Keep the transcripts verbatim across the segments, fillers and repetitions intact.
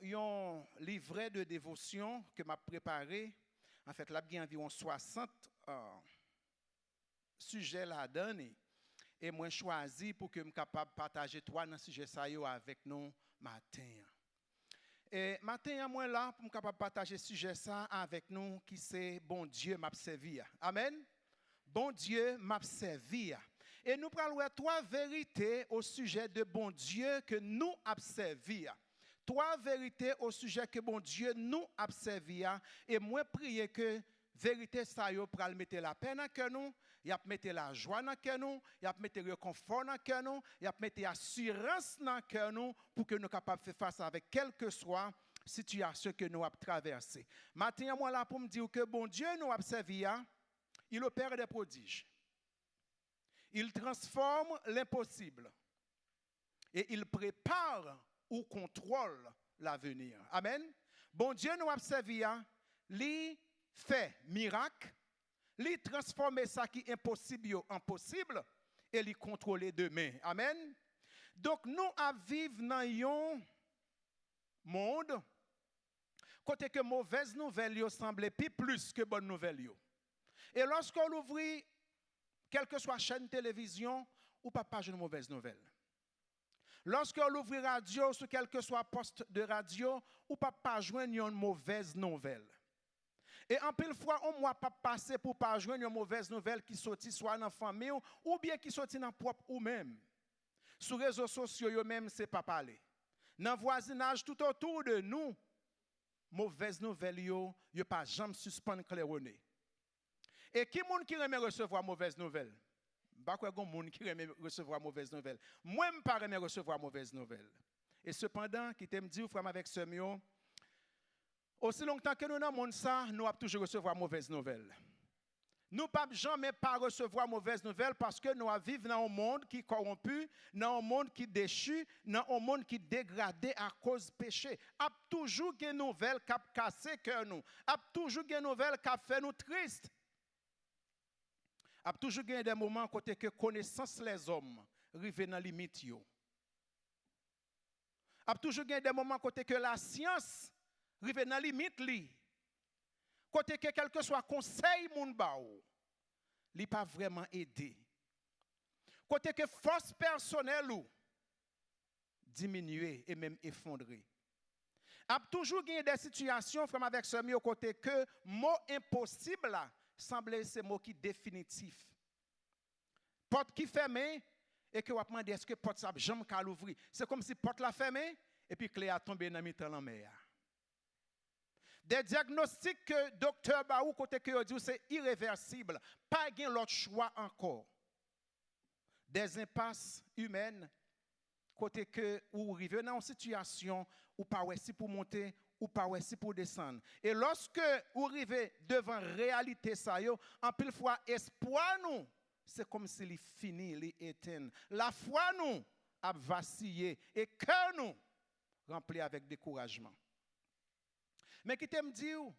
yon livrè de devosyon ke m ap prepare. Anfèt, l ap gen anviwon swasant, euh, sijè ladan li. E mwen chwazi pou ke m kapab pataje twa nan sijè sa yo avèk nou maten an. E maten an, mwen la pou m kapab pataje sijè sa avèk nou ki se Bondye m ap sèvi a. Amèn? Bondye m ap sèvi a. E nou pral wè twa verite o sijè de Bondye ke nou ap sèvi a. Twa verite o sijè ke Bondye nou ap sèvi a. E mwen priye ke verite sa yo pral mete lapè nan kè nou, y ap mete lajwa nan kè nou, y ap mete rekonfò nan kè nou, y ap mete asirans nan kè nou pou ke nou kapab fè fas avèk kèlkeswa sitiyasyon ke nou ap travèse. Maten an, mwen la pou m di w ke Bondye nou ap sèvi a, il opère des prodiges. Il transforme l'impossible. Et il prépare ou contrôle l'avenir. Amèn. Bondye nou ap sèvi a, li fè mirak, li transfòme sa ki enposib yo an posib, e li kontwole demen. Amèn. Donk, nou ap viv nan yon mond kote ke movèz nouvèl yo sanble pi plis ke bòn nouvèl yo. E lòske w louvri kèlkeswa chèn televizyon, ou p ap pa jwenn movèz nouvèl. Lòske w louvri radyo sou kèlkeswa pòs de radyo, ou p ap pa jwenn yon movèz nouvèl. E anpil fwa, yon mwa p ap pase pou w pa jwenn yon movèz nouvèl ki soti swa nan fanmi w oubyen ki soti nan pwòp ou menm. Sou rezo sosyo yo menm, se pa pale. Nan vwazinaj toutotou de nou, movèz nouvèl yo, yo pa janm sispann klèwonnen. E ki moun ki renmen resevwa movèz nouvèl? M pa kwè gon moun ki renmen resevwa movèz nouvèl. Mwen, m pa renmen resevwa movèz nouvèl. E sepandan, kite m di w, frè m avèk sè m yo, osi lontan ke nou nan mond sa, nou ap toujou resevwa movèz nouvèl. Nou p ap janmen pa resevwa movèz nouvèl paske nou ap viv nan yon mond ki kòwonpi, nan yon mond ki dechi, nan yon mond ki degrade akoz peche. Ap toujou gen nouvèl k ap kase kè nou. Ap toujou gen nouvèl k ap fè nou tris. Ap toujou gen de moman kote ke konesans lèzòm rive nan limit yo. Ap toujou gen de moman kote ke lasyans rive nan limit li. Kote ke kèlkeswa konsèy moun ba w, li pa vrèman ede. Kote ke fòs pèsonèl ou diminye e menm efondre. Ap toujou gen de sitiyasyon, frè m avèk sè m yo, kote ke mo enposib la sanble se mo ki definitif. Pòt ki fèmen e ke w ap mande èske pòt sa ap janm ka louvri. Se kòmsi pòt la fèmen epi kle a tonbe nan mitan lanmè a. De dyagnostik ke doktè ba ou kote ke yo di w se irevèsib. Pa gen lòt chwa ankò. De enpas imèn kote ke ou rive nan yon sitiyasyon ou pa wè si pou monte, ou pa wè si pou desann. E lòske ou rive devan reyalite sa yo, anpil fwa espwa nou, se kòmsi li fini, li etenn. Lafwa nou ap vasiye e kè nou ranpli avèk dekourajman. Men kite m di w,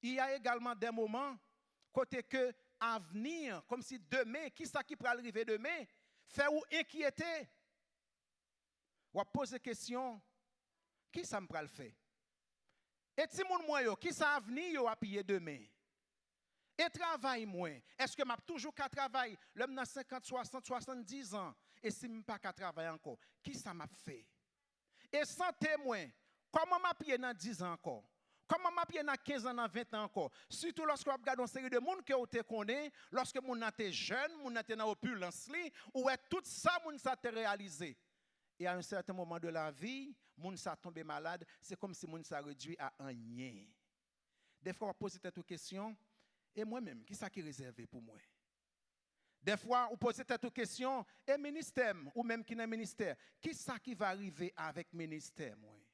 il y a également des moments kote ke avni, kòmsi demen, kisa ki pral rive demen, fè ou enkyete. W ap poze kesyon, kisa m pral fè? E timoun mwen yo, kisa avni yo ap ye demen? E travay mwen, èske m ap toujou ka travay lè m nan senkant, swasant, swasanndiz an? E si m pa ka travay ankò, kisa m ap fè? E sante mwen, kòman m ap ye nan diz an ankò? Kòman m ap ye nan kenz an, nan ven an ankò? Sitou lòske w ap gade yon seri de moun ke w te konnen, lòske moun nan te jèn, moun nan te nan opilans li, ou wè tout sa moun sa te reyalize. E a yon sèten moman de lavi, moun sa tonbe malad, se kòmsi moun sa redui a anyen. Dèfwa w ap poze tèt ou kesyon, e mwen menm, kisa ki rezève pou mwen? Dèfwa ou poze tèt ou kesyon, e ministè m, ou menm ki nan ministè, kisa ki va rive avèk ministè mwen?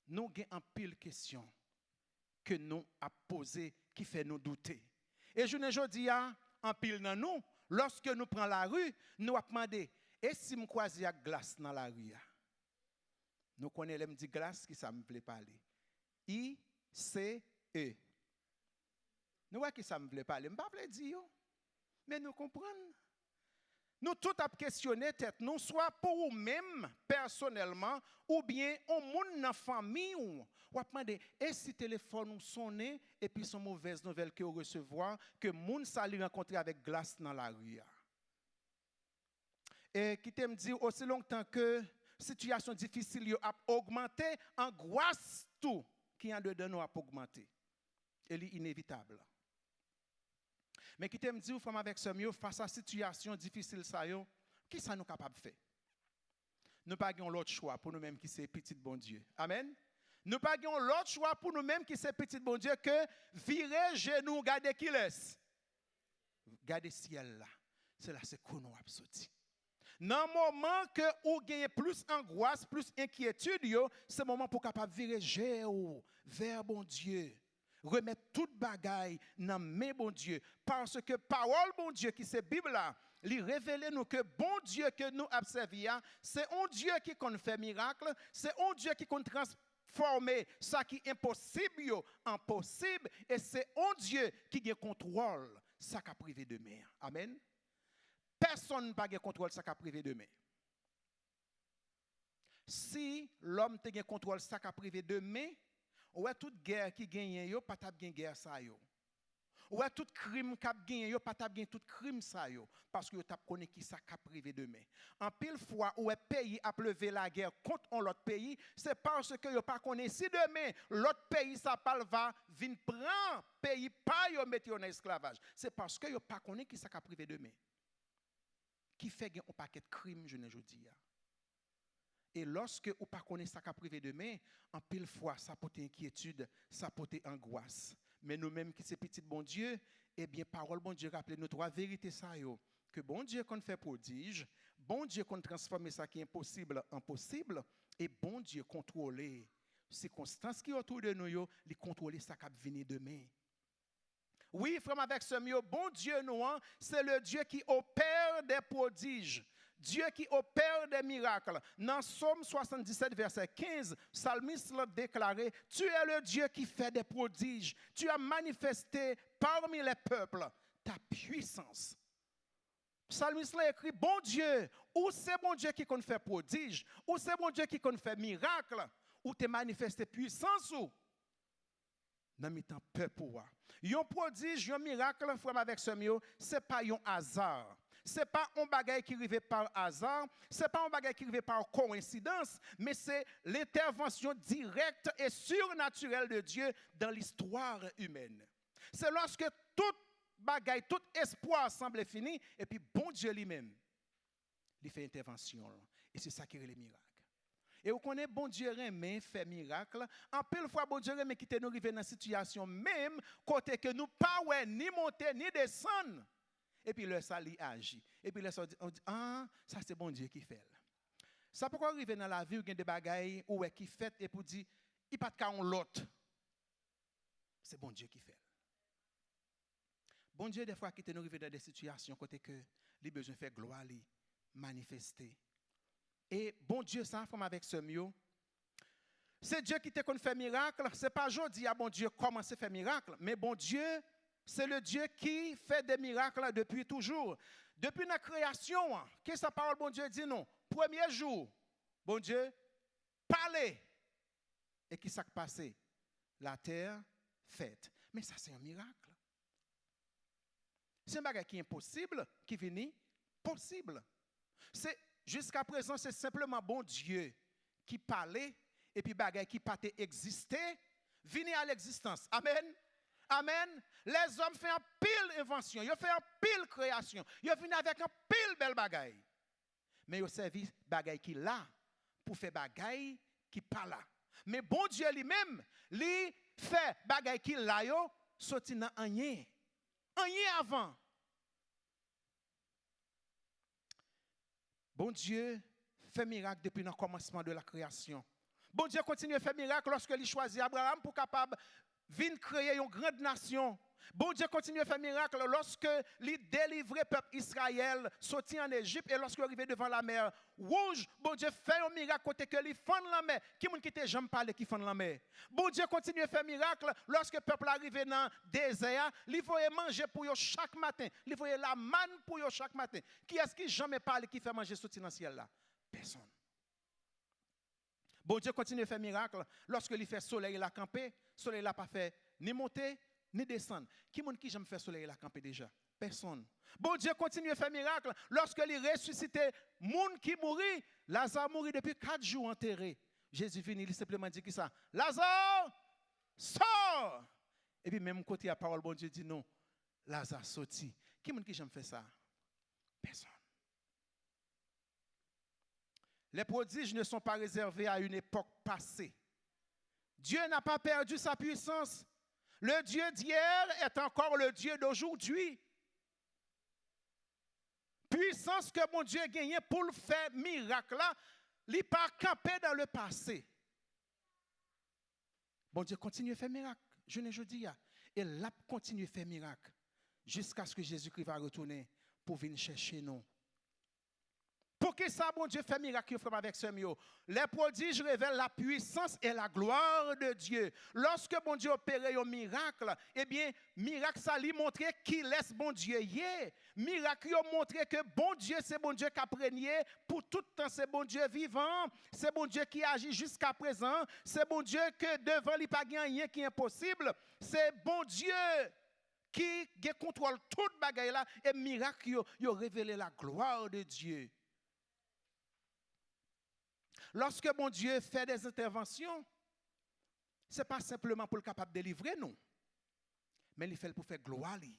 Nou gen anpil kesyon ke nou ap poze ki fè nou doute. E jounen jodi a, anpil nan nou, lòske nou pran lari, nou ap mande, e si m kwaze ak glas nan lari a? Nou konnen lè m di glas, kisa m vle pale? I C E. Nou wè kisa m vle pale? M pa vle di yo. Men nou konprann. Nou tout ap kesyone tèt nou, swa pou ou menm pèsonèlman, oubyen yon moun nan fanmi w. W ap mande, e si telefòn ou sonnen epi se yon movèz nouvèl ke w resevwa, ke moun sa li rankontre avèk glas nan lari a? E kite m di w, osi lontan ke sitiyasyon difisil yo ap ogmante, angwas tou ki andedan nou ap ogmante. E li inevitab. Men kite m di w, frè m avèk sè m yo, fas a sitiyasyon difisil sa yo, ki sa nou kapab fè? Nou pa gen yon lòt chwa pou nou menm ki se pitit Bondye. Amèn. Nou pa gen yon lòt chwa pou nou menm ki se pitit Bondye ke vire je nou gade kilès? Gade syèl la. Se la se kou nou ap soti. Nan moman ke ou genyen plis angwas, plis enkyetid yo, se moman pou w kapab vire je w vè Bondye. Remèt tout bagay nan men Bondye. Paske pawòl Bondye ki se Bib la, li revele nou ke Bondye ke nou ap sèvi a, se yon Dye ki konn fè mirak, se yon Dye ki konn transfòme sa ki enposib yo an posib, e se yon Dye ki gen kontwòl sa k ap rive demen an. Amèn. Pèsonn pa gen kontwòl sa k ap rive demen. Si lòm te gen kontwòl sa k ap rive demen, ou wè tout gè ki genyen yo, pa t ap gen gè sa yo. Ou wè tout krim k ap genyen yo, pa t ap gen tout krim sa yo, paske yo t ap konnen ki sa k ap rive demen. Anpil fwa, ou wè peyi ap leve lagè kont yon lòt peyi, se paske yo pa konnen si demen lòt peyi sa pral va vin pran peyi pa yo, mete yo nan esklavaj. Se paske yo pa konnen ki sa k ap rive demen ki fè gen yon pakèt krim jounen jodi a. E lòske ou pa konnen sa k ap rive demen, anpil fwa sa pote enkyetid, sa pote angwas. Men nou menm ki se pitit Bondye, ebyen, pawòl Bondye raple nou twa verite sa yo, ke Bondye konn fè pwodij, Bondye konn transfòme sa ki enposib an posib, e Bondye kontwole sikonstans ki otou de nou yo, li kontwole sa k ap vini demen. Wi, frè m avèk sè m yo, Bondye nou an, se le Dieu qui opère des prodiges, Dieu qui opère des miracles. Nan Sòm swasanndisèt, vèsè kenz, salmis lan deklare, Tu es le Dieu qui fait des prodiges, tu as manifesté parmi les peuples ta puissance. Salmis lan ekri, Bondye, ou se Bondye ki konn fè pwodij, ou se Bondye ki konn fè mirak, ou te manifeste pwisans ou nan mitan pèp ou a. Yon pwodij, yon mirak, frè m avèk sè m yo, se pa yon aza. Se pa yon bagay ki rive pa aza, se pa yon bagay ki rive pa kowensidans, men se lentèvansyon dirèk e sirnatirèl de Dye dan listwa imèn. Se lòske tout bagay, tout espwa sanble fini, epi Bondye li menm, li fè entèvansyon l. E se sa ki rele mirak. E ou konnen Bondye renmen fè mirak. Anpil fwa, Bondye renmen kite nou rive nan sitiyasyon menm kote ke nou pa wè ni monte ni desann. Epi lè sa, li aji. Epi lè sa, ou di, ou di, ah, sa se Bondye ki fè l. Sa poko rive nan lavi w, gen de bagay ou wè ki fèt, epi w di, li pa t ka yon lòt. Se Bondye ki fè l. Bondye, dèfwa, kite nou rive nan de sitiyasyon kote ke li bezwen fè glwa li manifeste. E Bondye sa, frè m avèk sè m yo, se Dye ki te konn fè mirak. Se pa jodi a Bondye kòmanse fè mirak, men Bondye, c'est le Dieu qui fait des miracles depuis toujours. Depi nan kreyasyon an, kisa pawòl Bondye di nou? Premye jou, Bondye pale. E kisa k pase? Latè fèt. Men sa se yon mirak. Se yon bagay ki enposib ki vini posib. Se, jiska prezan, se senpleman Bondye ki pale, epi bagay ki pa te egziste vini a legzistans. Amèn. Amèn. Lèzòm fè anpil envansyon, yo fè anpil kreyasyon, yo vini avèk anpil bèl bagay. Men yo sèvi bagay ki la pou fè bagay ki pa la. Men Bondye li menm, li fè bagay ki la yo soti nan anyen. Anyen avan. Bondye fè mirak depi nan kòmansman de la kreyasyon. Bondye kontinye fè mirak lòske li chwazi Abraram pou kapab vin kreye yon grand nasyon. Bondye kontinye fè mirak lòske li delivre pèp Izrayèl soti ann Ejip e lòske yo rive devan Lamè Wouj, Bondye fè yon mirak kote ke li fann lanmè. Ki moun ki te janm pale ki fann lanmè? Bondye kontinye fè mirak lòske pèp la rive nan dezè a, li voye manje pou yo chak maten, li voye lamàn pou yo chak maten. Kiyès ki janm pale ki fè manje soti nan syèl la? Pèsonn. Bondye kontinye fè mirak lòske li fè solèy la kanpe, solèy la pa fè ni monte, ni desann. Ki moun ki janm fè solèy la kanpe deja? Pèsonn. Bondye kontinye fè mirak lòske li resisite moun ki mouri. Laza mouri depi kat jou antere. Jezi vini, li senpleman di kisa? Laza, sò! Epi menm kote a, pawòl Bondye di nou, Laza soti. Ki moun ki janm fè sa? Pèsonn. Les prodiges ne sont pas réservés à une époque passée. Dieu n'a pas perdu sa puissance. Le Dieu d'hier est encore le Dieu d'aujourd'hui. Pwisans ke Bondye genyen pou l fè mirak la, li pa kanpe dans le passé. Bondye kontinye fè mirak jounen jodi a. E l ap kontinye fè mirak jiskaske Jezikri va retounen pou vin chèche nou. Poukisa Bondye fè mirak yo, frè m avèk sè m yo? Les prodiges révèlent la puissance et la gloire de Dieu. Lòske Bondye opere yon mirak, ebyen, mirak sa li montre kilès Bondye ye. Mirak yo montre ke Bondye se Bondye k ap renye pou tout tan, se Bondye vivan, se Bondye ki aji jiska prezan, se Bondye ke devan li pa gen anyen ki enposib, se Bondye ki gen kontwòl tout bagay la, e mirak yo, yo revele la gloire de Dieu. Lòske Bondye fè de entèvansyon, se pa senpleman pou l kapab delivre nou, men li fè l pou fè glwa li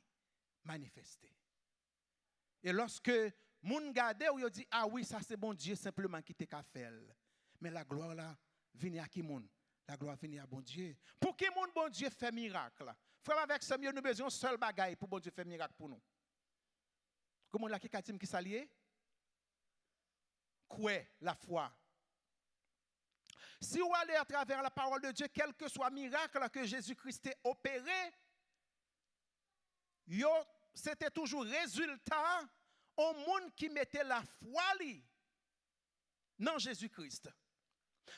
manifeste. E lòske moun gade w, yo di, "A wi, sa se Bondye senpleman ki te ka fè l." Men laglwa la vini a ki moun? Laglwa vini a Bondye. Pou ki moun Bondye fè mirak la? Frè m avèk sè m yo, nou bezwen yon sèl bagay pou Bondye fè mirak pou nou. Gen moun la ki ka di m kisa l ye? Kwè, lafwa. Si w ale atravè la pawòl de Dye, kèlkeswa mirak la ke Jezikri te opere, yo, se te toujou rezilta yon moun ki mete lafwa li nan Jezikri.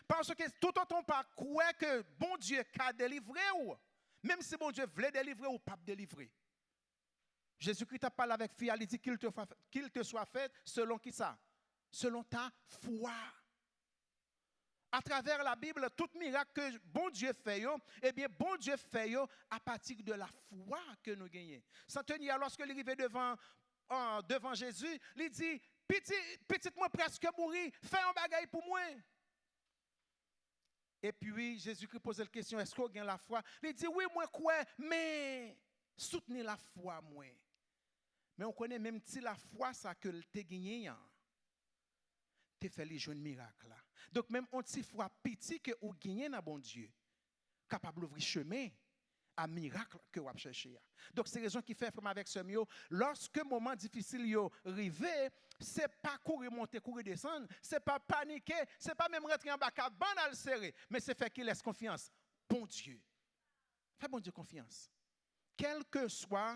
Paske toutotan w pa kwè ke Bondye ka delivre w, menm si Bondye vle delivre w, ou p ap delivre. Jezikri t ap pale avèk fi a, li di, "Qu'il te fa-, qu'il te soit fait selon kisa? Selon ta foi." Atravè Labib, tout mirak ke Bondye fè yo, ebyen, Bondye fè yo apati de lafwa ke nou genyen. Sentènyè a, lòske li rive devan, ah, devan Jezi, li di, "Pitit, pitit mwen prèske mouri, fè yon bagay pou mwen." Epi, Jezikri poze l kesyon, "Èske w gen lafwa?" Li di, "Wi, mwen kwè, men soutni lafwa mwen." Men w konnen, menm ti lafwa sa ke l te genyen an, te fè li jwenn mirak la. Donk, menm yon ti fwa piti ke ou genyen nan Bondye kapab louvri chemen a mirak ke w ap chèche a. Donk, se rezon ki fè, frè m avèk sè m yo, lòske moman difisil yo rive, se pa kouri monte, kouri desann, se pa panike, se pa menm rantre anba kabann al sere, men se fè kilès konfyans? Bondye. Fè Bondye konfyans. Kèlkeswa,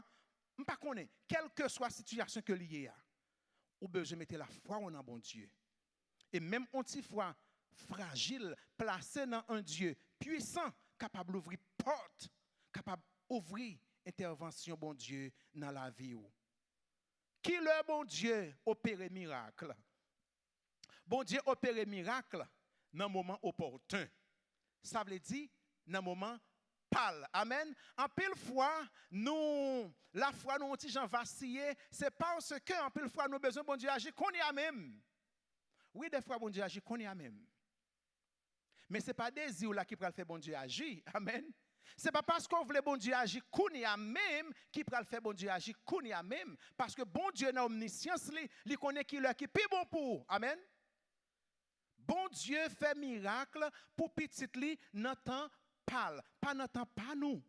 m pa konnen, kèlkeswa sitiyasyon ke li ye a, ou bezwen mete lafwa w nan Bondye. E menm yon ti fwa frajil, plase nan yon Dye pwisan, kapab louvri pòt, kapab ouvri entèvansyon Bondye nan lavi w. Kilè Bondye opere mirak? Bondye opere mirak nan moman opòten. Sa vle di, nan moman pa l. Amèn. Anpil fwa, nou, lafwa nou yon ti jan vasiye, se paske anpil fwa nou bezwen Bondye aji kounye a menm. Wi, dèfwa Bondye aji kounye a menm. Men se pa dezi w la ki pral fè Bondye aji. Amèn. Se pa paske w vle Bondye aji kounye a menm ki pral fè Bondye aji kounye a menm. Paske Bondye nan omnisyans li, li konnen kilè ki pi bon pou ou. Amèn. Bondye fè mirak pou pitit li nan tan pa l, pa nan tan pa nou.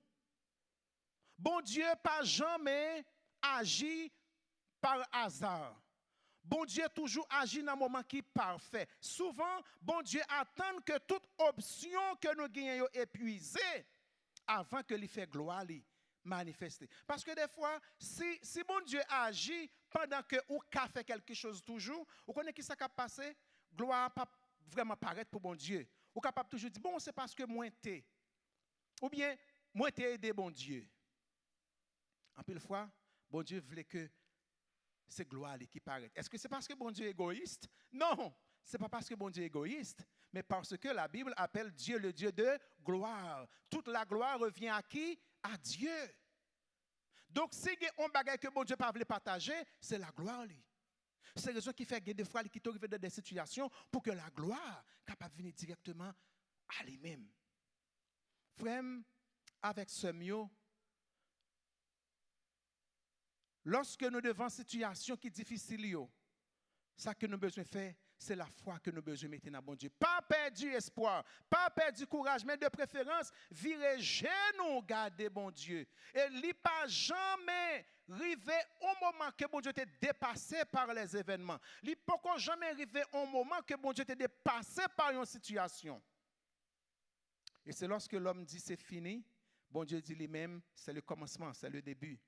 Bondye pa janmen aji pa aza. Bondye toujou aji nan moman ki pafè. Souvan, Bondye atann ke tout opsyon ke nou genyen yo epwize avan ke li fè glwa li manifeste. Paske defwa, si, si Bondye aji pandan ke ou ka fè kèlke choz toujou, ou konnen ki sa k ap pase? Glwa a p ap vrèman parèt pou Bondye. Ou kapab toujou di, bon, se paske mwen te. Oubyen, mwen te ede Bondye. Anpil fwa, Bondye vle ke se glwa li ki parèt. Èske se paske Bondye egoyis? Non, se pa paske Bondye egoyis, men paske la Bible appelle Dieu le Dieu de gloire. Toute la gloire revient à qui? À Dieu. Donk, si gen yon bagay ke Bondye pa vle pataje, se laglwa li. Se rezon ki fè gen defwa li kite w rive nan de sitiyasyon pou ke laglwa kapab vini dirèkteman a li menm. Frè m avèk sè m yo, lòske nou devan sitiyasyon ki difisil yo, sa ke nou bezwen fè, se lafwa ke nou bezwen mete nan Bondye. Pa pèdi espwa, pa pèdi kouraj, men de preferans, vire je nou, gade Bondye. E li pa janmen rive yon moman ke Bondye te depase pa lèzevènman. Li poko janmen rive yon moman ke Bondye te depase pa yon sitiyasyon. E se lòske lòm di se fini, Bondye di li menm, c'est le commencement, c'est le début.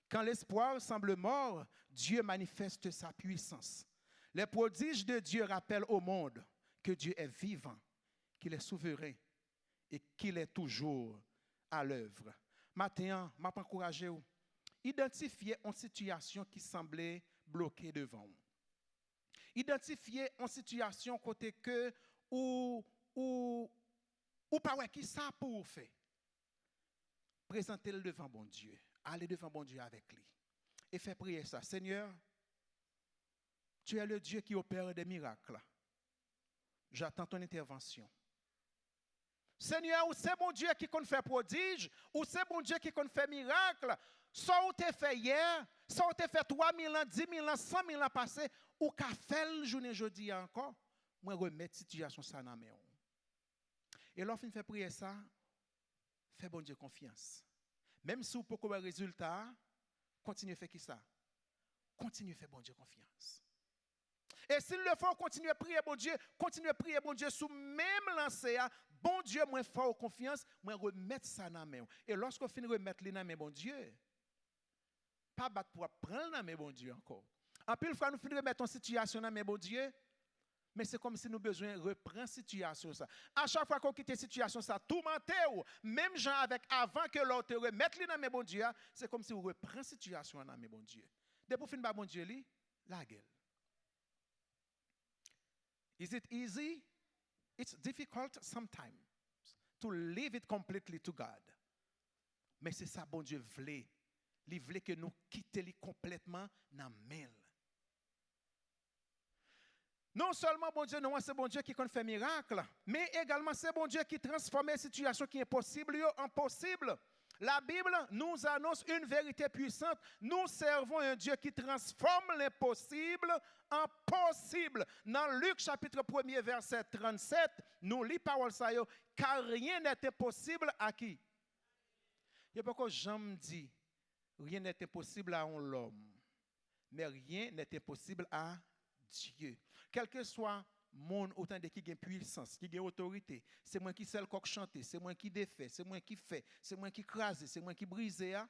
Quand l'espoir semble mort, Dieu manifeste sa puissance. Les prodiges de Dieu rappellent au monde que Dieu est vivant, qu'il est souverain et qu'il est toujours à l'œuvre. Maten an, m ap ankouraje w. Idantifye yon sitiyasyon ki sanble bloke devan w. Idantifye yon sitiyasyon kote ke ou, ou, ou pa wè ki sa pou ou fè. Prezante l devan Bondye. Ale devan Bondye avèk li. E fè priyè sa. Seigneur, tu es le Dieu qui opère des miracles. J'attends ton intervention. Senyè, ou se Bondye ki konn fè pwodij, ou se Bondye ki konn fè mirak. Sa ou te fè yè, sa ou te fè twa mil an, di mil an, san mil an pase, ou ka fè l jounen jodi a ankò. Mwen remèt sitiyasyon sa nan men w. E lè w fin fè priyè sa, fè Bondye konfyans. Menm si w poko wè rezilta a, kontinye fè kisa? Kontinye fè Bondye konfyans. E si l le fò, kontinye priye Bondye, kontinye priye Bondye sou menm lanse a. Bondye, mwen fè w konfyans, mwen remèt sa nan men w. E lòske w fin remèt li nan men Bondye, pa bat pou w ap pran l nan men Bondye ankò. Anpil fwa, nou fin remèt yon sitiyasyon nan men Bondye, men se kòmsi nou bezwen repran sitiyasyon sa. A chak fwa ke w kite sitiyasyon sa toumante w, menm jan avèk avan ke lè w te remèt li nan men Bondye a, se kòmsi w repran sitiyasyon an nan men Bondye. Depi w fin ba Bondye li, lage l. Is it easy? It's difficult sometimes to leave it completely to God. Men se sa Bondye vle. Li vle ke nou kite li konplètman nan men l. Non sèlman Bondye nou an se Bondye ki konn fè mirak, men egalman se Bondye ki transfòme sitiyasyon ki enposib yo an posib. La Bible nous annonce une vérité puissante. Nous servons un Dieu qui transforme l'impossible en possible. Nan Lik chapit premye vèsè trannsèt, nou li pawòl sa yo, car rien n'est impossible à qui? Yo poko janm di, rien n'est impossible à yon lòm. Mais rien n'est impossible à Dieu. Kèlkeswa moun ou tande ki gen pwisans, ki gen otorite, se mwen ki sèl kòk chante, se mwen ki defè, se mwen ki fè, se mwen ki kraze, se mwen ki brize a,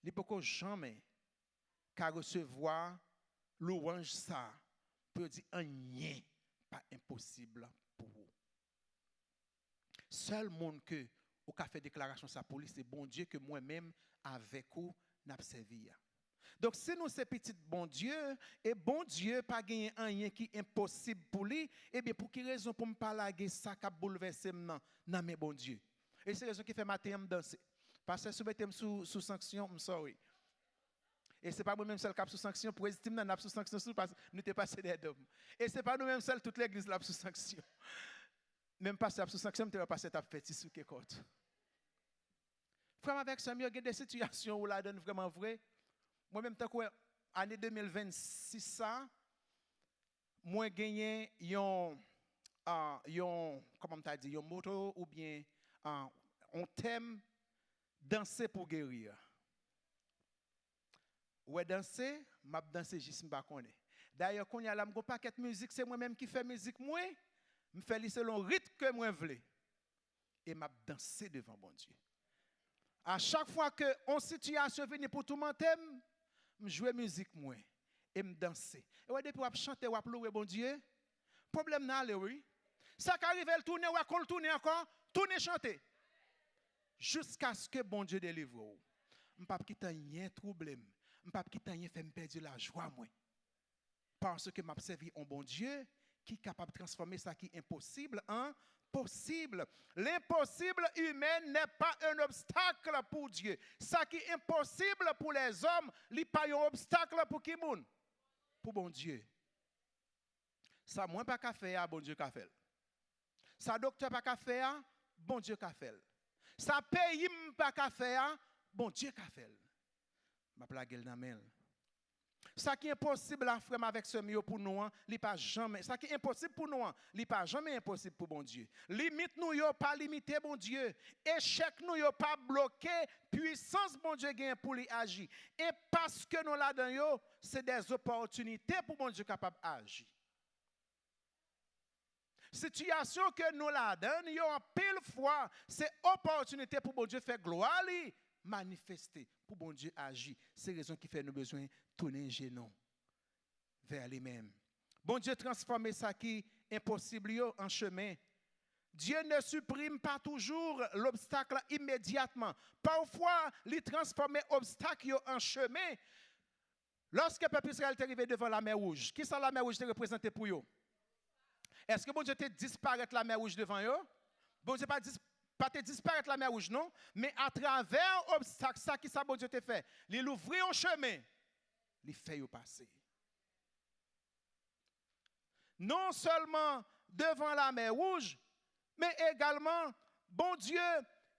li poko janmen ka resevwa lwanj sa pou yo di anyen pa enposib pou ou. Sèl moun ke ou ka fè deklarasyon sa pou li, se Bondye ke mwen menm avèk ou n ap sèvi a. Donk, si nou se pitit Bondye, e Bondye pa genyen anyen ki enposib pou li, ebyen, pou ki rezon pou m pa lage sa k ap boulvèse m nan, nan men Bondye? E se rezon ki fè maten an m danse. Pastè, si w mete m sou, sou sanksyon, m sorry. E se pa mwen menm sèl k ap sou sanksyon, prez team nan ap sou sanksyon sou, pas, nou te pase dèyè do m. E se pa nou menm sèl, tout legliz la ap sou sanksyon. Menm pastè ap sou sanksyon, m te wè pastè t ap fè ti souke kòt. Frè m avèk sè m yo, gen de sitiyasyon ou ladan l vrèman vre. Mwen menm, tankou ane de mil vennsis sa, mwen genyen yon, ah, yon, kòman m ta di, yon moto oubyen, ah, yon tèm, danse pou geri. Ou wè danse, m ap danse jis m pa konnen. Dayè, kounye a la, m gon pakèt mizik, se mwen menm ki fè mizik mwen, m fè li selon rit ke mwen vle. e m ap danse devan Bondye. A chak fwa ke yon sitiyasyon vini pou toumante m, m jwe mizik mwen e m danse. E wè, depi w ap chante, w ap louwe Bondye, pwoblèm nan ale, wi. Sa ka rive l tounen, w wè kon l tounen ankò, tounen chante. Jiskaske Bondye delivre w. M p ap kite anyen twouble m. M p ap kite anyen fè m pèdi lajwa mwen. Paske m ap sèvi yon Bondye ki kapab transfòme sa ki enposib an posib. L'impossible humain n'est pas un obstacle pour Dieu. Sa ki enposib pou lèzòm, li pa yon obstak pou ki moun? Pou Bondye. Sa mwen pa ka fè a, Bondye ka fè l. Sa doktè pa ka fè a, Bondye ka fè l. Sa peyi m pa ka fè a, Bondye ka fè l. M ap lage l nan men l. Sa ki enposib la, frè m avèk sè m yo, pou nou an, li pa janmen, sa ki enposib pou nou an, li pa janmen enposib pou Bondye. Limit nou yo pa limite Bondye. Echèk nou yo pa bloke pwisans Bondye genyen pou li aji. E paske nou ladan yo, se dè opòtinite pou Bondye kapab aji. Sitiyasyon ke nou ladan yo, anpil fwa, se opòtinite pou Bondye fè glwa li manifeste, pou Bondye aji. Se rezon ki fè nou bezwen tounen je nou vè li menm. Bondye transfòme sa ki enposib yo an chemen. Dieu ne supprime pas toujours l'obstacle immédiatement. Pafwa, li transfòme obstak yo an chemen. Lòske pèp Izrayèl te rive devan Lamè Wouj, kisa Lamè Wouj te reprezante pou yo? Èske Bondye te disparèt Lamè Wouj devan yo? Bondye pa, dis, pa te disparèt Lamè Wouj, non. Men atravè obstak sa, kisa Bondye te fè? Li louvri yon chemen, li fè yo pase. Non sèlman devan Lamè Wouj, men egalman, Bondye,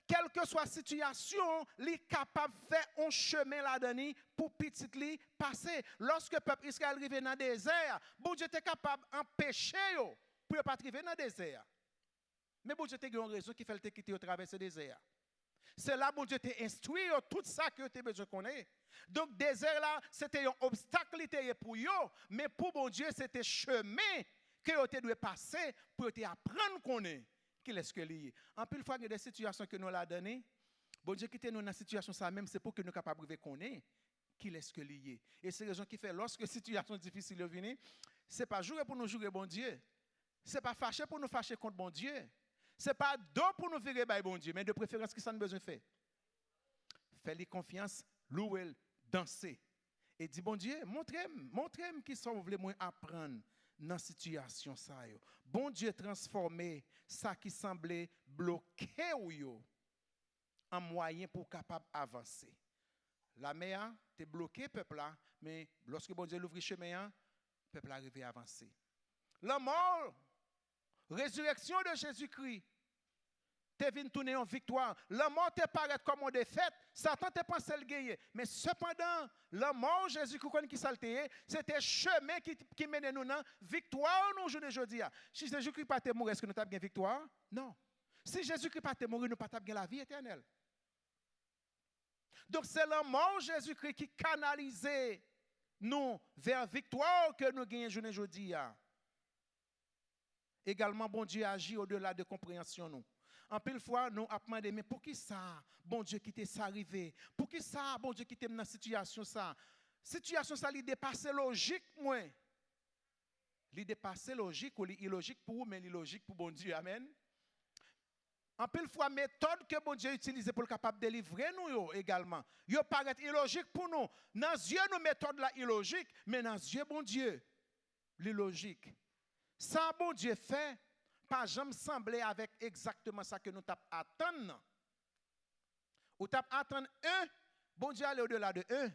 kèlkeswa sitiyasyon, li kapab fè yon chemen ladan li pou pitit li pase. Lòske pèp Izrayèl rive nan dezè a, Bondye te kapab anpeche yo pou yo pa t rive nan dezè a. Men Bondye te gen yon rezon ki fè l te kite yo travèse dezè a. Se la Bondye te enstwi yo tout sa ke yo te bezwen konnen. Donk, dezè la, se te yon obstak li te ye pou yo, men pou Bondye, se te chemen ke yo te dwe pase pou yo te aprann konnen kilès ke li ye. Anpil fwa, gen de sitiyasyon ke nou ladan li, Bondye kite nou nan sitiyasyon sa menm, se pou ke nou kapab rive konnen kilès ke li ye. E se rezon ki fè, lòske sitiyasyon difisil yo vini, se pa joure pou nou joure Bondye. Se pa fache pou nou fache kont Bondye. Se pa do pou nou vire bay Bondye. Men de preferans, kisa n bezwen fè? Fè li konfyans, louwe l, danse. E di, Bondye, montre m, montre m kisa w vle mwen aprann nan sitiyasyon sa yo. Bondye transfòme sa ki sanble bloke w yo an mwayen pou w kapab avanse. Lamè a te bloke pèp la, men lòske Bondye louvri chemen an, pèp la rive avanse. Lanmò, rezirèksyon de Jezikri te vin tounen yon viktwa. Lanmò te parèt kòm yon defèt. Satan te panse l genyen. Men sepandan, lanmò Jezikri, ou konn kisa l te ye? Se te chemen ki, ki mennen nou nan viktwa nou jounen jodi a. Si Jezikri pa te mouri, èske nou t ap gen viktwa? Non. Si Jezikri pa te mouri, nou pa t ap gen lavi etènèl. Donk, se lanmò Jezikri ki kanalize nou vè viktwa ke nou genyen jounen jodi a. Egalman, Bondye aji odela de konpreyansyon nou. Anpil fwa, nou ap mande, men poukisa Bondye kite sa rive? Poukisa Bondye kite m nan sitiyasyon sa? Sitiyasyon sa, li depase lojik mwen. Li depase lojik ou, li ilojik pou ou, men li lojik pou Bondye. Amèn. Anpil fwa, metòd ke Bondye itilize pou l kapab delivre nou yo egalman, yo parèt ilojik pou nou. Nan zye nou, metòd la ilojik, men nan zye Bondye, li lojik. Sa Bondye fè pa janm sanble avèk egzakteman sa ke nou t ap atann nan. Ou t ap atann en, Bondye ale odela de en.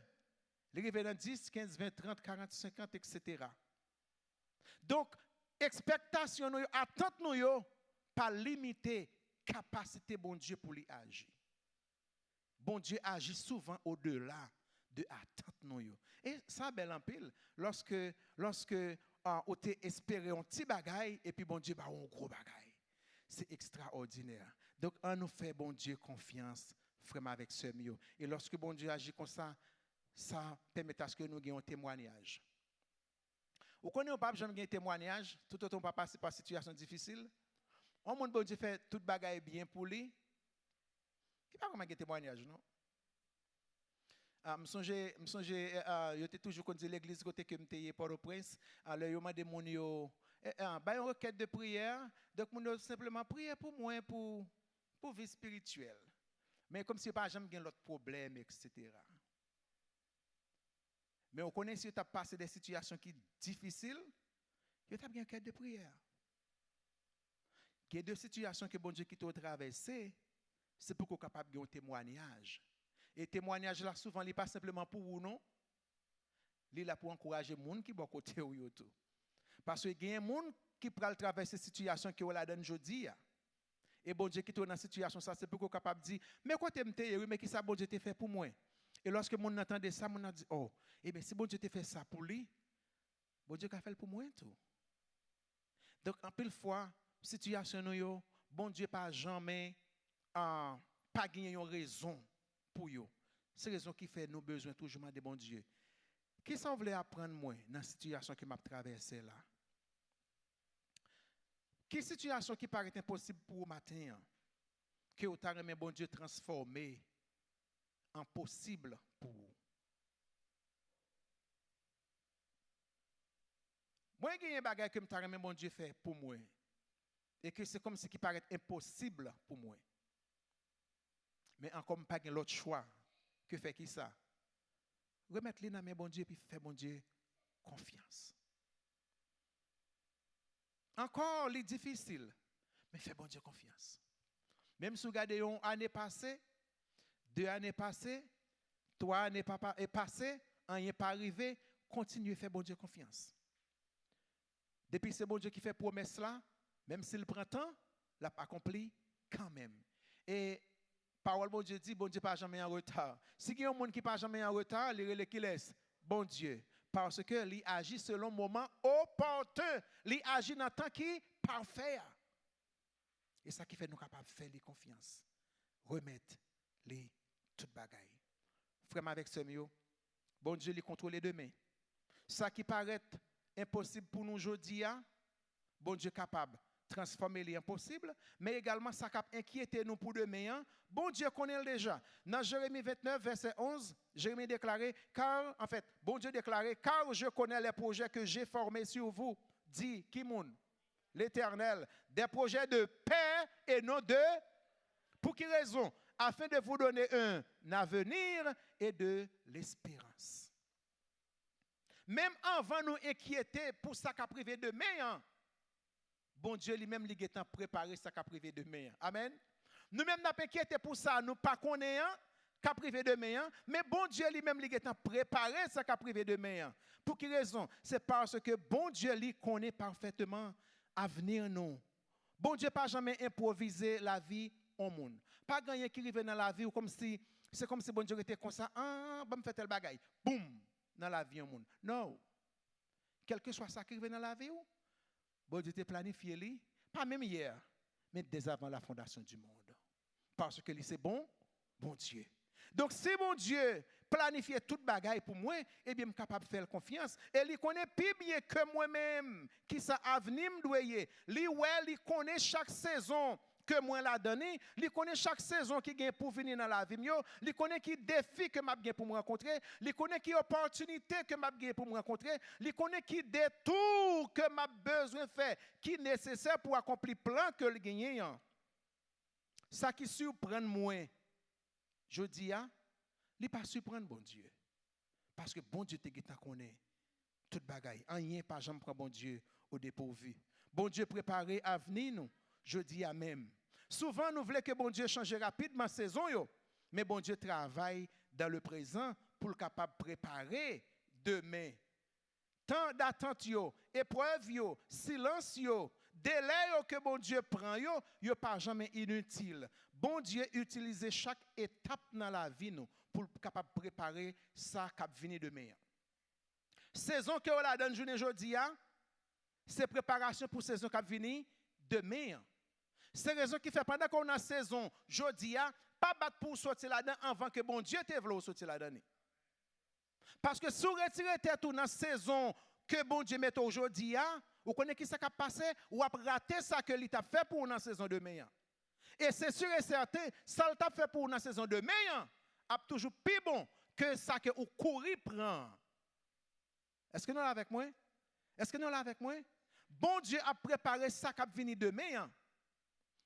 Li rive nan dis, kenz, ven, trant, karant, senkant, etsetera. Donk, ekspektasyon nou yo, atant nou yo, pa limite kapasite Bondye pou li aji. Bondye aji souvan odela de atant nou yo. E sa bèl anpil, lòske, lòske, ah, ou te espere yon ti bagay, epi Bondye ba ou yon gwo bagay. Se ekstraòdinè. Donk, ann nou fè Bondye konfyans, frè m avèk sè m yo. E lòske Bondye aji konsa, sa pèmèt aske nou gen yon temwayaj. Ou konnen, ou p ap janm gen temwayaj toutotan ou pa pase pa sitiyasyon difisil. Yon moun Bondye fè tout bagay byen pou li, ki pa vrèman gen temwayaj, non. Ah, m sonje, m sonje, eh, ah, yo te toujou konn di legliz kote ke m te ye, Pòtoprens, ah, lè yo mande moun yo, eh, ah, bay yon rekèt de priyè, donk moun yo senpleman priye pou mwen, pou, pou vi espirityèl. Men kòmsi yo pa janm gen lòt pwoblèm, etsetera. Men ou konnen si yo t ap pase de sitiyasyon ki difisil, yo t ap gen rekèt de priyè. Gen de sitiyasyon ke Bondye kite w travèse, se pou ke w kapab gen yon temwayaj. E temwayaj la, souvan, li pa senpleman pou ou, non. Li la pou ankouraje moun ki bò kote w yo tou. Paske gen moun ki pral travèse sitiyasyon ke w ladan l jodi a. E Bondye kite w nan sitiyasyon sa, se pou ke w kapab di, men kote m te ye, wi, men kisa Bondye te fè pou mwen. E lòske moun nan tande sa, moun nan di, oh, ebyen, si Bondye te fè sa pou li, Bondye ka fè l pou mwen tou. Donk, anpil fwa, sitiyasyon nou yo, Bondye pa janmen, ah, pa genyen yon rezon pou yo. Se rezon ki fè nou bezwen toujou mande Bondye, kisa w vle aprann mwen nan sitiyasyon ke m ap travèse la? Ki sitiyasyon ki parèt enposib pou ou maten an, ke w ta renmen Bondye transfòme an posib pou ou? Mwen genyen bagay ke m ta renmen Bondye fè pou mwen, e ke se kòmsi ki parèt enposib pou mwen. Men ankò, m pa gen lòt chwa ke fè kisa? Remèt li nan men Bondye, epi fè Bondye konfyans. Ankò, li difisil, men fè Bondye konfyans. Menm si w gade yon ane pase, de ane pase, twa ane pa, pa, e pase, anyen pa rive, kontinye fè Bondye konfyans. Depi se Bondye ki fè pwomès la, menm si l pran tan, l ap akonpli kanmenm. E pawòl Bondye di, Bondye pa janmen an reta. Si gen yon moun ki pa janmen an reta, li rele kilès? Bondye. Paske li aji selon moman opòten. Li aji nan tan ki pafè a. E sa ki fè nou kapab fè li konfyans. Remèt li tout bagay. Frè m avèk sè m yo, Bondye li kontwole demen. Sa ki parèt enposib pou nou jodi a, Bondye kapab transfòme li an posib, men egalman sa k ap enkyete nou pou demen an, Bondye konnen l deja. Nan Jeremi vennèf, vèsè onz, Jeremi deklare, car, anfèt, Bondye deklare, car je connais les projets que j'ai formés sur vous, dit, ki moun? Letènèl, des projets de paix et non de, pou ki rezon? Afin de vous donner un avenir et de l'espérance. Menm anvan nou enkyete pou sa k ap rive demen an, Bondye li menm li gentan prepare sa k ap rive demen an. Amèn. Nou menm n ap enkyete pou sa nou pa konnen an, k ap rive demen an, men Bondye li menm li gentan prepare sa k ap rive demen an. Pou ki rezon? Se paske Bondye li konnen pafèteman avni nou. Bondye pa janmen enpwovize lavi yon moun. Pa gen anyen ki rive nan lavi w kòmsi, se kòmsi Bondye rete konsa, ah, ban m fè tèl bagay. Boum! Nan lavi yon moun. No. Kèlkeswa sa ki rive nan lavi w, Bondye te planifye li, pa menm yè, men dèzavan la fondasyon di mond. Paske li se bon Bondye. Donk, si Bondye planifye tout bagay pou mwen, ebyen, m kapab fè l konfyans. E li konnen pi byen ke mwen menm kisa avni m dwe ye. Li wè, li konnen chak sezon ke mwen ladan li. Li konnen chak sezon ki gen pou vini nan lavi m yo. Li konnen ki defi ke m ap gen pou m rankontre. Li konnen ki opòtinite ke m ap gen pou m rankontre. Li konnen ki detou ke m ap bezwen fè, ki nesesè pou akonpli plan ke l genyen an. Sa ki siprann mwen jodi a, li pa siprann Bondye. Paske Bondye te gentan konnen tout bagay. Anyen pa janm pran Bondye o depourvu. Bondye prepare avni nou jodi a menm. Souvan, nou vle ke Bondye chanje rapidman sezon yo, men Bondye travay dans le présent pou l kapab prepare demen. Tan datant yo, eprèv yo, silans yo, delè yo ke Bondye pran yo, yo pa janmen initil. Bondye itilize chak etap nan lavi nou pou l kapab prepare sa k ap vini demen an. Sezon ke w ladan l jounen jodi a, se preparasyon pou sezon k ap vini demen an. Se rezon ki fè pandan ke w nan sezon jodi a, pa bat pou w soti ladan anvan ke Bondye te vle w soti ladan li. Paske si w retire tèt ou nan sezon ke Bondye mete w jodi a, Ou konnen ki sa k ap pase? W ap rate sa ke li t ap fè pou ou nan sezon demen an. E se sur e sèten, sa l t ap fè pou ou nan sezon demen an ap toujou pi bon ke sa ke ou kouri pran an. Èske nou la avèk mwen? Èske nou la avèk mwen? Bondye ap prepare sa k ap vini demen an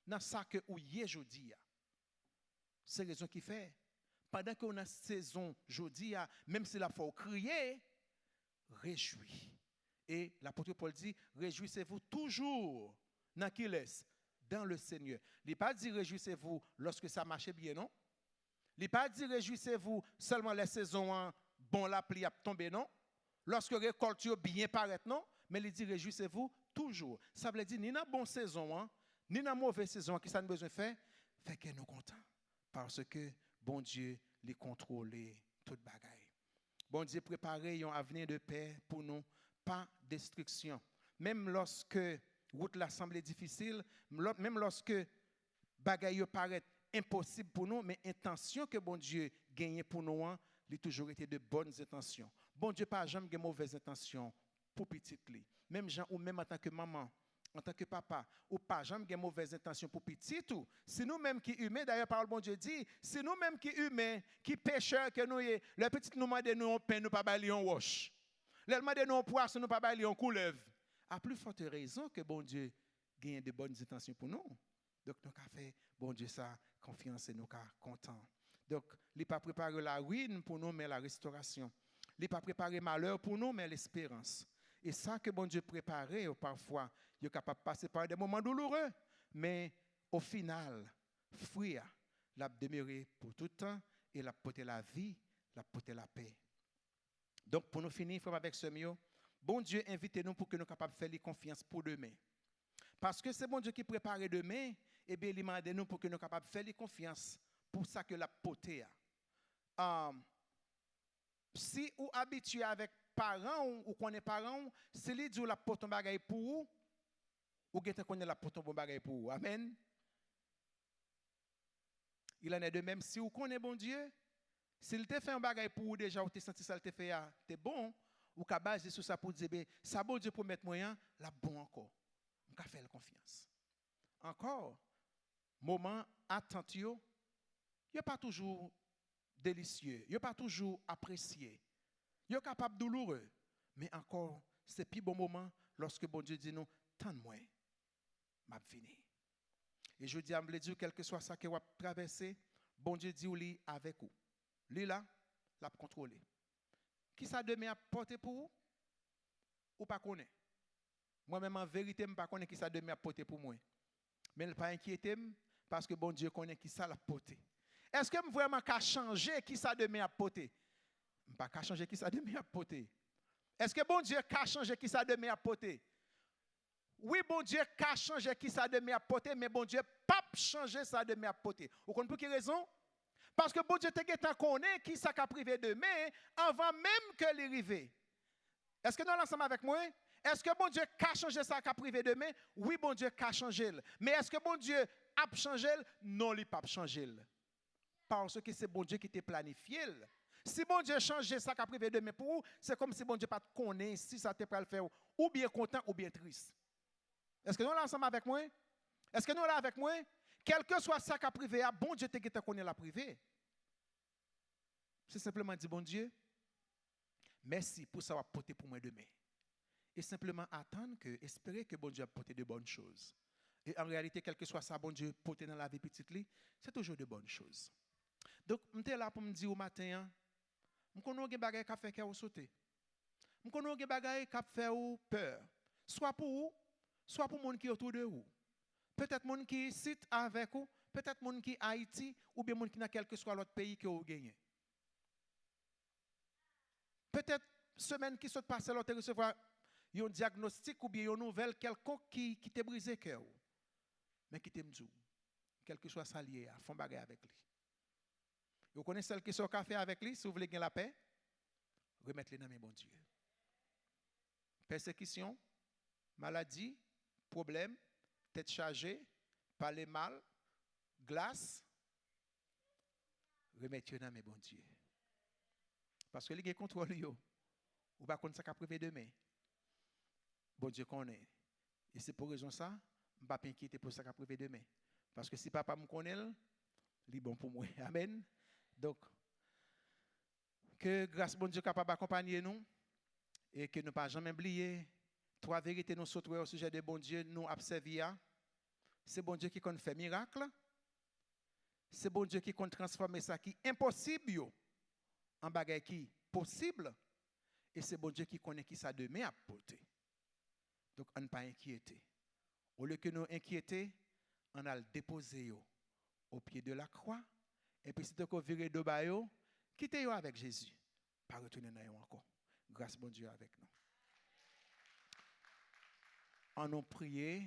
nan sa ke ou ye jodi a. Se rezon ki fè, pandan ke w nan sezon jodi a, menm si l ap fè w kriye, rejwi. E lapot Pòl di, rejwisez-vous toujours. Nan kilès? Dans le Seigneur. Li pa di, rejwisez-vous lorsque sa mache byen, non. Li pa di, rejwisez-vous seulement lè sezon an bon, lapli ap tonbe, non. Lorsque rekòlt yo byen parèt, non. Men li di, rejwisez-vous toujours. Sa vle di, ni nan bon sezon an, ni nan move sezon an, ki sa n bezwen fè? Fè kè nou kontan. Paske Bondye, li kontwole tout bagay. Bondye prepare yon avni de pè pou nou, pa destriksyon. Menm lòske wout la sanble difisil, lò-, menm lòske bagay yo parèt enposib pou nou, men entansyon ke Bondye genyen pou nou an, li toujou rete de bòn entansyon. Bondye pa janm gen movèz entansyon pou pitit li. Menm jan ou menm antanke manman, antanke papa, ou pa janm gen movèz entansyon pou pitit ou. Si nou menm ki imen, dayè pawòl Bondye di, si nou menm ki imen, ki pechè ke nou ye, lè pitit nou mande nou yon pen, nou pa bay li yon wòch. Lè l mande nou yon pwason, nou pa bay li yon koulèv. A pli fòte rezon ke Bondye genyen de bòn entansyon pou nou. Donk, nou ka fè Bondye sa konfyans e nou ka kontan. Donk, li pa prepare laruin pou nou, men larestorasyon. Li pa prepare malè pou nou, men lesperans. E sa ke Bondye prepare yo, pafwa, yo kapab pase pa de moman douloure, men o final, fwi a, l ap demere pou tout tan e l ap pote lavi, l ap pote lapè. Donk, pou nou fini, frè m avèk sè m yo, Bondye envite nou pou ke nou kapab fè li konfyans pou demen. Paske se Bondye ki prepare demen, ebyen, li mande nou pou ke nou kapab fè li konfyans pou sa ke l ap pote a. Ahn, si ou abitye avèk paran w, ou konnen paran w, si li di w l ap pote yon bagay pou ou, ou gentan konnen l ap pote yon bon bagay pou ou. Amèn. Il en est de même, si ou konnen Bondye, si l te fè yon bagay pou ou deja, ou te santi sa l te fè a te bon, ou ka baze sou sa pou w di, "Ebyen, sa Bondye pwomèt mwen an, l ap bon ankò. M ka fè l konfyans." Ankò, moman atant yo, yo pa toujou delisye, yo pa toujou apresye. Yo kapab douloure, men ankò, se pi bon moman lòske Bondye di nou, "Tann mwen, m ap vini." E jodi a, m vle di w, kèlkeswa sa ke w ap travèse, Bondye di w li avèk ou. Li la, l ap kontwole. Kisa demen ap pote pou ou? Ou pa konnen. Mwen menm, an verite, m pa konnen kisa demen ap pote pou mwen. Men l pa enkyete m, paske Bondye konnen kisa l ap pote. Èske m vrèman ka chanje kisa demen ap pote? M pa ka chanje kisa demen ap pote. Èske Bondye ka chanje kisa demen ap pote? Wi, Bondye ka chanje kisa demen ap pote, men Bondye p ap chanje sa demen ap pote. Ou konn pou ki rezon? Paske Bondye te gentan konnen kisa k ap rive demen anvan menm ke li rive. Èske nou al ansanm avèk mwen? Èske Bondye ka chanje sa k ap rive demen? Wi, Bondye ka chanje l. Men èske Bondye ap chanje l? Non, li p ap chanje l. Paske se Bondye ki te planifye l. Si Bondye chanje sa k ap rive demen pou ou, se kòmsi Bondye pa t konnen si sa te pral fè w oubyen kontan oubyen tris. Èske nou la ansanm avèk mwen? Èske nou la avèk mwen? Kèlkeswa sa k ap rive a, Bondye te gentan konnen l ap rive. Se senpleman di Bondye, "Mèsi pou sa w ap pote pou mwen demen." E senpleman atann ke, espere ke Bondye ap pote de bòn choz. E an reyalite, kèlkeswa sa Bondye pote nan lavi pitit li, se toujou de bòn choz. Donk, m te la pou m di w maten an, m konnen w gen bagay k ap fè kè w sote. M konnen w gen bagay k ap fè w pè. Swa pou ou, swa pou moun ki otou de ou. Petèt moun ki isit avèk ou, petèt moun ki Ayiti, oubyen moun ki nan kèlkeswa lòt peyi ke w genyen. Petèt, semèn ki sot pase la, w te resevwa yon dyagnostik oubyen yon nouvèl kèlkonk ki, ki te brize kè w. Men kite m di w, kèlkeswa sa l ye a, fè yon bagay avèk li. E w konnen sèl kesyon w ka fè avèk li, si w vle gen lapè, remèt li nan men Bondye. Pèsekisyon, maladi, pwoblèm, tèt chaje, pale mal, glas, remèt yo nan men Bondye. Paske li gen kontwòl yo. Ou pa konn sa k ap rive demen. Bondye konnen. E se pou rezon sa, m p ap enkyete pou sa k ap rive demen. Paske si Papa m konnen l, li bon pou mwen. Amèn. Donk, ke gras Bondye kapab akonpanye nou e ke nou pa janmen bliye twa verite nou sot wè osijè de Bondye nou ap sèvi a. Se Bondye ki konn fè mirak, se Bondye ki konn transfòme sa ki enposib yo an bagay ki posib, e se Bondye ki konnen ki sa demen ap pote. Donk, ann pa enkyete. Olye ke nou enkyete, ann al depoze yo o pye de la kwa, epi sitoko vire do ba yo, kite yo avèk Jezi. Pa retounen nan yo ankò. Gras Bondye avèk nou. Ann nou priye.